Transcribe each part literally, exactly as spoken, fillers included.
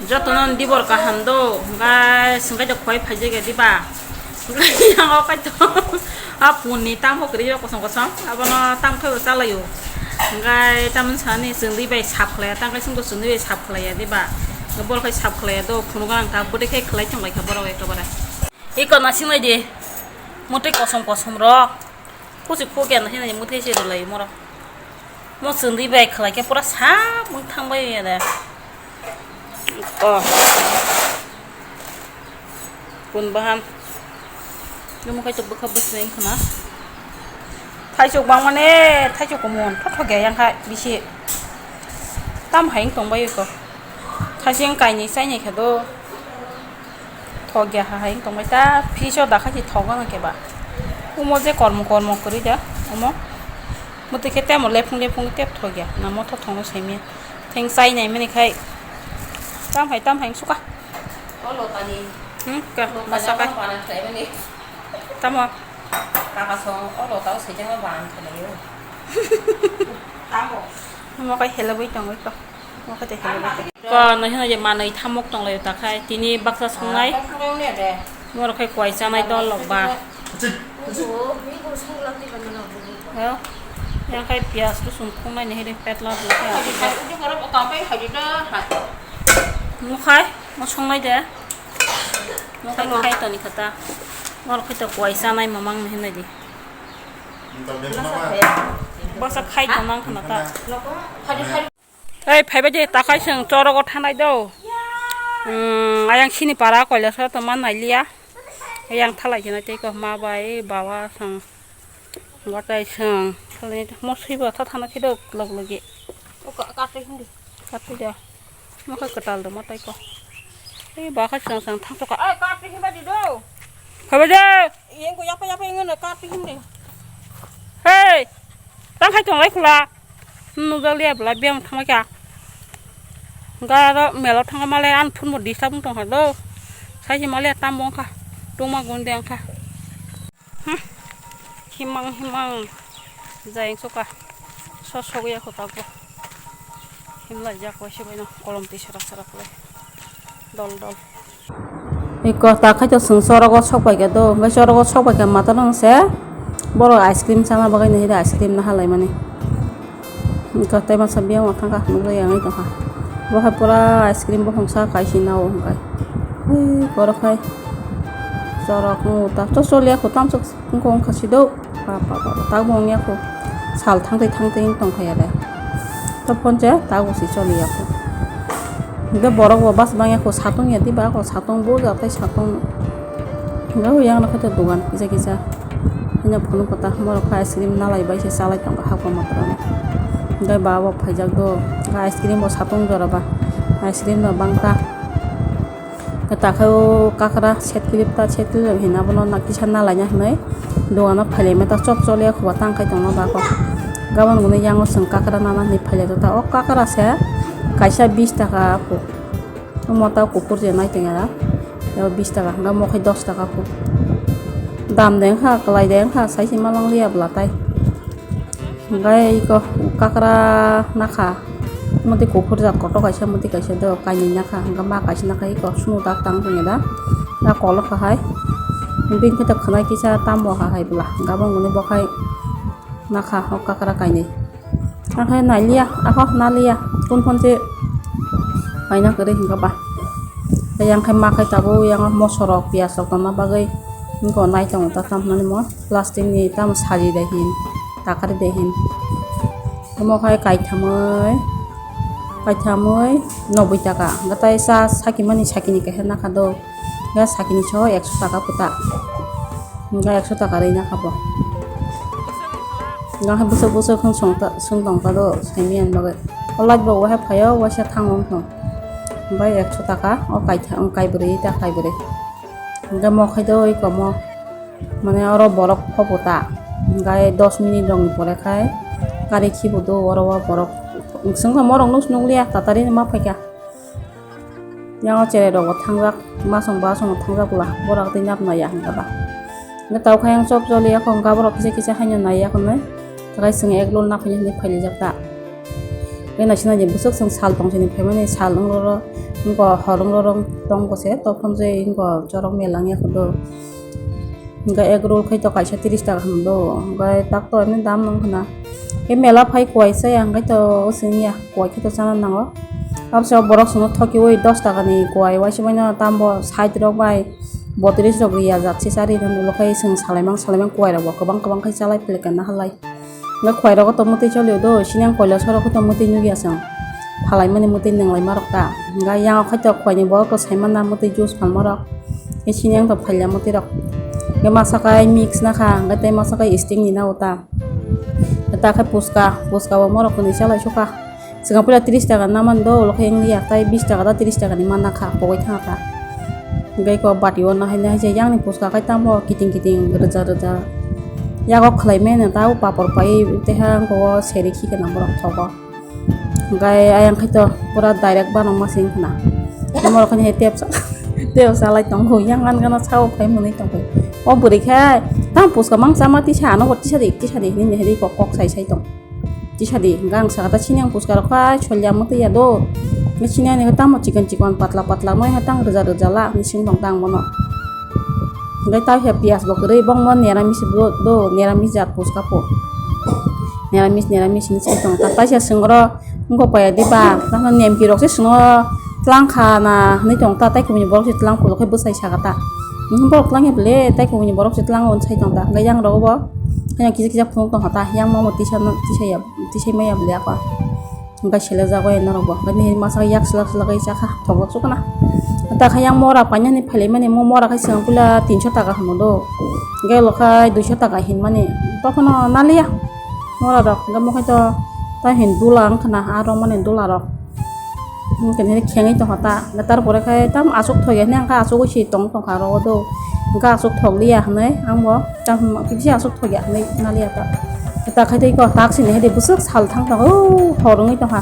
Jotono dibor kaham do, hwnkhe swngkhe to khoi phaijak ya diba? Hwnkhe yang o kaitor a punni tamo kwrwi o kosom kosom, abono tam khaibo chalaio. Hwnkhe tamoni sani chwngwi bai sap khlaiya, tangkhe chwngno chwngwi bai sap khlaiya diba? Bol khai sap khlaiya do, phunuk ang ta bwtwi khai khlai tonglaikha borok ekabare. Iko nasing lai di, mwtwi kosom kosom rok. Kuchuk kuk ya hinwi mwthai se rwlai moro. Mo chwngwi bai khlai khe pura sak wng thang bai ya de. Oh. Kun bahan. Nung khai to bwkha bwswk wng khna. Thaisok bang mane, thaisok komon, thotho ge yang khai bisi. Tam hai wng tong bai ko. Thaising kainwi chainai khe do. Thok ya ha hai tongbai ta, fridge o dakha se thok gana keba. Omo je kormo kormo kwrwi da, omo. Mwtwi khe temo lephung lephung tep thok ya, na mo thok thok no saimya. Theng chai nai mani khai. Tam hai, tam hai suka. O lotani. Hmm, ka, lotani masa kai. Abo banan khlai mani. Tamo. Kaka song, o lota o sejama banan khlai o. Tamo. Mo kai helabwi tongwi ko. Ko no hino je manwi thamok tonglaio ta khai, tini baksa songnai. Borok khai kwai chanai dol lok ba. Yo. Yang khai piyaj rosong khongnai ni hede petla. Mo khai, mo songnai de. Mo khai khai toni khata. Borok khai to kwai chanai mamang ni hinai di. Baksa khai tongmang khana ta. Ei, phaibai de, takhai chwng chorogo thanai do. Hmm, ayang sini para koilaso tongma nailiya. Ayang thalai khe nai tei kok ma bai, bawa chwng. Batai chwng. Thalai mo swibo tha thana khe do log logi. O ka-, kate hindi. Kate do. Mo khe kwtal do mo tai ko. Ei, ba kha chwng chwng thang choka. Ei, kate hindi di do. Phaibai de. Iyeng ko yapa yapa iyeng no kate hindi. Hey! Tang khai tonglai khula. Nujak liya bwlai biyang thangma kha. Hwnkhe aro melo thangma le ani phone bo disturb wng tongkha do. Sai se maliya tambo wngkha. Tungma gun de wngkha. Hmm. Himang himang. Jai wngsuka. Sok sok ya kho tabuk. Himlai jak waisa baino kolom twi sara sara khlai. Dol dol. Iko ta khai to chwng chorogo sok pai kha do, hwnkhe chorogo sok pai kha matano se borok ice cream chana bagwi nahidi ice cream naha laimani. Iko tei masa biyang thangkha nukjagwi ang tongkha. Bo hai pura ice cream bophang sa kaisa nao hwnkhe. Ui borok hai chorok nw ta to choliya kho tamsok wngkha wngkha si do. Ba, ba, ba, ba, tabuk wngya kho. Sal thangtwi thangtwi wng tongkha ya de. To phone se tabuk se choli ya kho. Hwnkhe borok bo bus bangya kho, satung ya diba kho, satung bujak tei satung. Hwnkhe yang rok khe to dogan kisa kisa. Hino phunuk kwtal borok khe ice cream nalai bai se chalai tongkha hakma matwrwino. Hwnkhe ba bo phaijak do. Ice cream bo satung jora ba. Ice cream no bangkha. Takhai o kakra set clip ta set clip hina bono na kisa nalaina hinwi dogano phailaima ta chop chole khuba tang khai tongma ba kok. Gabon gwnwi yango chwng kakra nana hinwi phailai ta o kakra se kaisa bish taka kho. O mota kuphur je nai tongya o bish taka hwnkhe mo khai dos taka kho. Dam de wngkha kwlai de wngkha sai se ma mangliya bwla tai. Hwnkhe iko kakra nakha. Motwi kuphur jak kotor kaisa, motwi kaisa do kainwi nakha. Hwnkhe ma kaisa nakha iko sunu dak tang tongya da. Da kolo kahai. Bini khe to khwnai kisa tambo kahai bwla. Hwnkhe abo hwnwi bo khai nakha o kakra kainwi. Akhai nailiya, akho naliya. Kun phone se paina kwrwi hwnkhe ba. Tei yang khai ma khai tabuk yang moso rok piyaj rok tongna bagwi. Hwnkhe nai tongo ta tamo hinwi mo. Plastic ni tamo saji de hin, takari de hin. Omo khai kaithamwi, kaithamwi noboi taka. Hwnkhe tai sa sakimani sakini kaisa nakha do. Hwnkhe sakini so ekso taka puta. Hwnkhe ekso taka rwi nakha bo. Hwnkhe bwswk bwswk hwn song ta, song tong ta do, saimani bagwi. O light bo wahai phaio, waisa thango wngkha. Hwnkhe ekso taka, o kaitha-, kaibrwi ta kaibrwi. Hwnkhe mo khai do oi komo. Mane oro borok phobo ta. Hwnkhe dos minute rokni pore khai gari khibo do oro o borok. Swngkha morok nuk nukliya tatari ma phaikha. Yang o cherai rok bo thangjak, masong basong thangjak bwla borok tei nap naiya hwnkhe ba. Hwnkhe tawkha yang chop choliya kho hwnkhe borok kisa kisa haino naiya kho nai. Takhai chwng egg roll naphani hinwi phailaijak ta. Tei naisingni bwswk chwng sal tong sini phaimani sal wng rw rw. Wngkha horong rorong tong bose, topon je wngkha chorok mela wngya khe do. Wngkha egg roll khai to kaisa tris taka hwn do, wngkha tak to ani dam nang khna. Khe mela phai kuai chaya, wngkha to o chwngya kuai khe to chana nango. Aboni saka borok chwngno thokiui dos taka ni kuai uaisa bai no tambo side rok bai botris rok riya jak se chari rw ulo khai chwng salaimang salaimang kuai rok bo kwbang kwbang khai chalai phlika naharlai. Hwnkhe khwlai rogo to mwtwi cholio do, sini ang koila soro khe to mwtwi nukya chwng. Phalaimani mwtwi nwnglai ma rok ta. Hwnkhe yang o khai to khwlai ni borok to sai mana mwtwi juice phalma rok. Hwnkhe sini ang to phailya mwtwi rok. Hwnkhe masa kai mix na kha, hwnkhe tei masa kai sting ni na o ta. Ta khe puska, puska bo morok ni chalai sukha. Swkang puila tris taka na man do, ulo khe wng ya, tai bis taka da tris taka ni man na kha, pogwi thang kha. Hwnkhe ko bati o nahai nahai se yang ni puska kai tamo kiting kiting rwja rwja. Yago khwlai mano ta o papor pai tei ha wngkha o seri khikheno borok thogo. Hwnkhe ayang khai to pura direct banang ma sing khna. Borok khai tep sa tep salai tongo yang an gana sao khai mwnwi tongkhe. O bwrwi khe tam puska mang chama tisa ano bo tisa di tisa di hinwi kok kok sai sai tong. Tisa di, hwnkhe ang saka ta sini ang puska rok khai solya mwtwi ya do. Hwnkhe sini ani tamo chikon chikon patla patla noi ha tang rwja rwja la hwnwi sing tong ta ang bono. Hwnkhe ta khe piyaj bo kwrwi bongno neramis bo do, neramis jat puska po. Neramis neramis hinwi sing tong ta taisa swng oro wngkok paiya diba, tamo nemki rok se swng o tlang kha na hinwi tong ta, tai kubuni borok se tlang phuru khe bwsai saka ta. Borok tlang ya bwle, tai kubuni borok se tlang o sai tong ta, hwnkhe yang rogo bo. Hwnwi kisa kisa phunuk tongkha ta, yang mamo tisa no, tisa ya, tisai maya bwle ako. Hwnkhe selejak bai norok bo, hwnkhe nini masa yak selak selak bai chakha, thok lok sukha na. Ta khe yang mora painani phailaimani, mo mora khe swkang puila tinso taka hwnwi do. Hwnkhe lo khai duiso taka hinmani, tokhono naliya mora rok, hwnkhe mo khai to ta hin dula wngkha na, aro mani dula rok. Hwnkhe nini khengwi tongkha ta. Hwnkhe tarpore khe tam aswk thokya hwnwi ang khe aswk ui si tong tongkha aro o do. Hwnkhe aswk thokliya hwnwi ang bo tam kisa aswk thokya hwnwi naliya ta. Ta khai tei ko tak sini hai de bwswk sal thang tongo, o hor wngwi tongkha.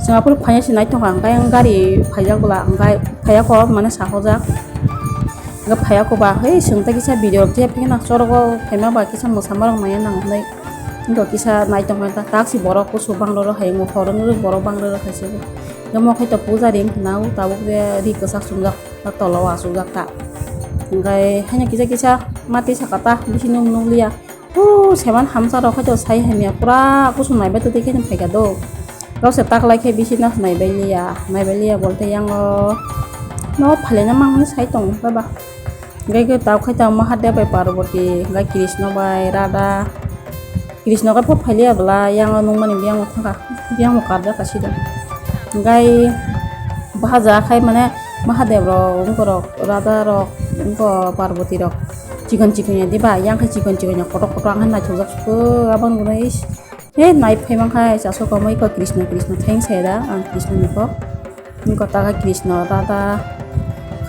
Chwng aphuru phaiya se nai tongkha, hwnkhe ang gari phaijak bwla, hwnkhe phaiya kok mane sahojak. Hwnkhe phaiya kok ba, hei chwng tei kisa video rok tei phikna chorogo phaima ba kisa mwsama rok naiya nang hwnwi. Hwnkhe kisa nai tongkha ta, tak si borok kusu bang roro hai wngkha, hor wngwi borok bang roro hai se. Hwnkhe mo khai to pujari wngkha na, o tabuk je ri kwchak chumjak ta, tola o achukjak ta. Hwnkhe haino kisa kisa mati saka ta, bisi nuk nukliya. O seman hamsa rok khai to sai hamya, pura kusu naibai tongwi khe phaikha do. Rok se taklai khe bisi no naibai liya, naibai liya bolte yango no phailaina mang hwnwi sai tongo baba. Hwnkhe khe tabuk khai ta Mahadev bai Parvati, hwnkhe Krishna bai Radha. Krishna khe pho phailiya bwla, yang o nukmani biyang o thangkha, biyang o karjak kha sidong. Hwnkhe bahaja khai mane Mahadev rok, wngkorok, Radha rok, wngko Parvati rok chikon chikon ya diba, yang khai chikon chikon ya kotok kotok ang khai naithokjak sukha, aboni ulo is, he nai phai mankha, chasok kwmwi kok Krishna Krishna theng sai da, ang Krishna ni kok. Wngkha ta khe Krishna Radha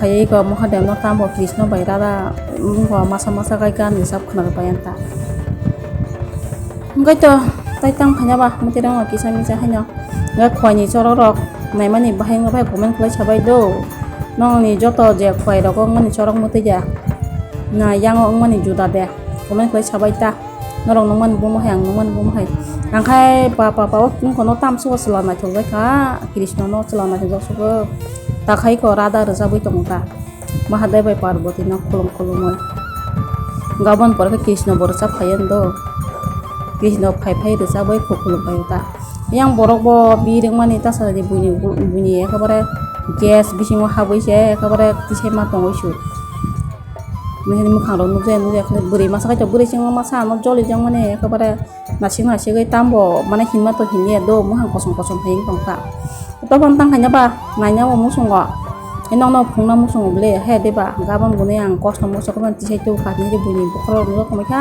khaiwi kok Mahadev no tamo Krishna bai Radha wngkha masa masa khe gan rwchap khwna rwbai ang ta. Hwnkhe to tai tang khaina ba mwtwi rok no kisa misa haino. Hwnkhe khwlai ni chorok rok naimani bahai wngkha bai comment khlai sabai do. Nokni joto je khwlai rogo wngmani chorok mwtwi ya. Na yang o wngmani juda de comment khlai sabai ta. Norok nukmani bomo hai, ang nukmani bomo hai. Ang khai pa, pa, pa, o wngkha no tamsok o chwla naithok jai kha, Krishna no chwla naithok jak sugo. Ta khai ko Radha rwchapwi tongo ta. Mahadev bai Parvati no khulum khulumwi. Gabon pore khe Krishna bo rwchap phai do. Krishna phai phai rwchapwi kho khulum phai ta. Yang borok bo bi rwngmani ta sa di buini, buini ekebare gas bisingo habwi se ekebare tisai ma tongwi su. Nini mwkhang rok nukjaya nukjaya khe bwrwi masa kaitor bwrwi chwngno masa ano joli jak mani ekebare nasik nasik oi tambo mane hinma to hinliya do mwkhang kosom kosom hai wng tong kha. Toboni tang khaina ba naina bo muchungo nokno phunukna muchungo bwle he de ba gabon bwni ang kosto moso khe tisai tubu kha hinwi buini bokhorok nukjak tongkha.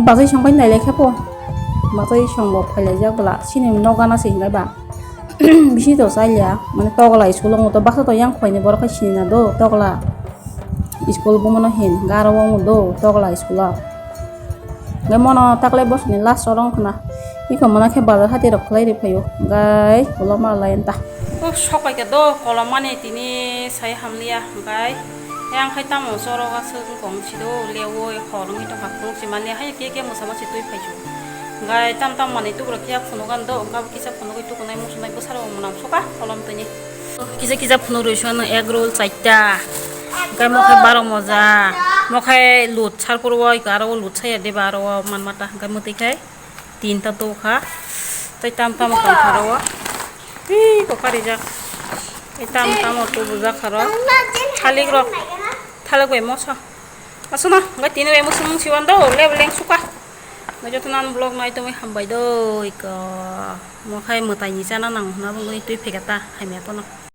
Bachai song bai nailai khe bo bachai song bo phailaijak bwla chini nok gana se hinlai ba. Bisi to chaliya, mane togla school o wng to baksa to yang khwlai ni borok khai sini na do togla school bomo no hin garo o wng do togla school o. Hwnkhe mono taklai bosoni last o wng khna. Iko mono khe bazar hati rok khwlai ri phaio, hwnkhe kolom ma lai ta. O sok pai khe do kolom mani tini sai hamliya, hwnkhe. Yang khai tamo chorok aswk wngkong sido leui hor wngwi tongkha phunuk si mani hai khe khe mwsama si twi phaisu. Hwnkhe tam tam manwi tukurok khe phunuk an do wngkha bo kisa phunugwi tukunai muchunai bwsarok mwnam soka kolom tini. Kisa kisa phunuk rwi sano egg roll chaita. Hwnkhe mo khe baro moja. Mo khe lut sar puro o, aro o lut saya de ba aro o man mata. Hwnkhe mwtwi khe tinta to kha. Tei tam tamo tong kha ro o. Hi ko kari jak. Tei tam tamo to bujak kha ro. Thalik rok. Thalik bai moso. Asuna, hwnkhe tini bai muchung siwan do, leb leng suka. Hwnkhe jotono ani vlog nai tongwi hambai do, iko. Mo khai mwtai ni chana nang hwnna bwngwi twi phega ta, hamya tono.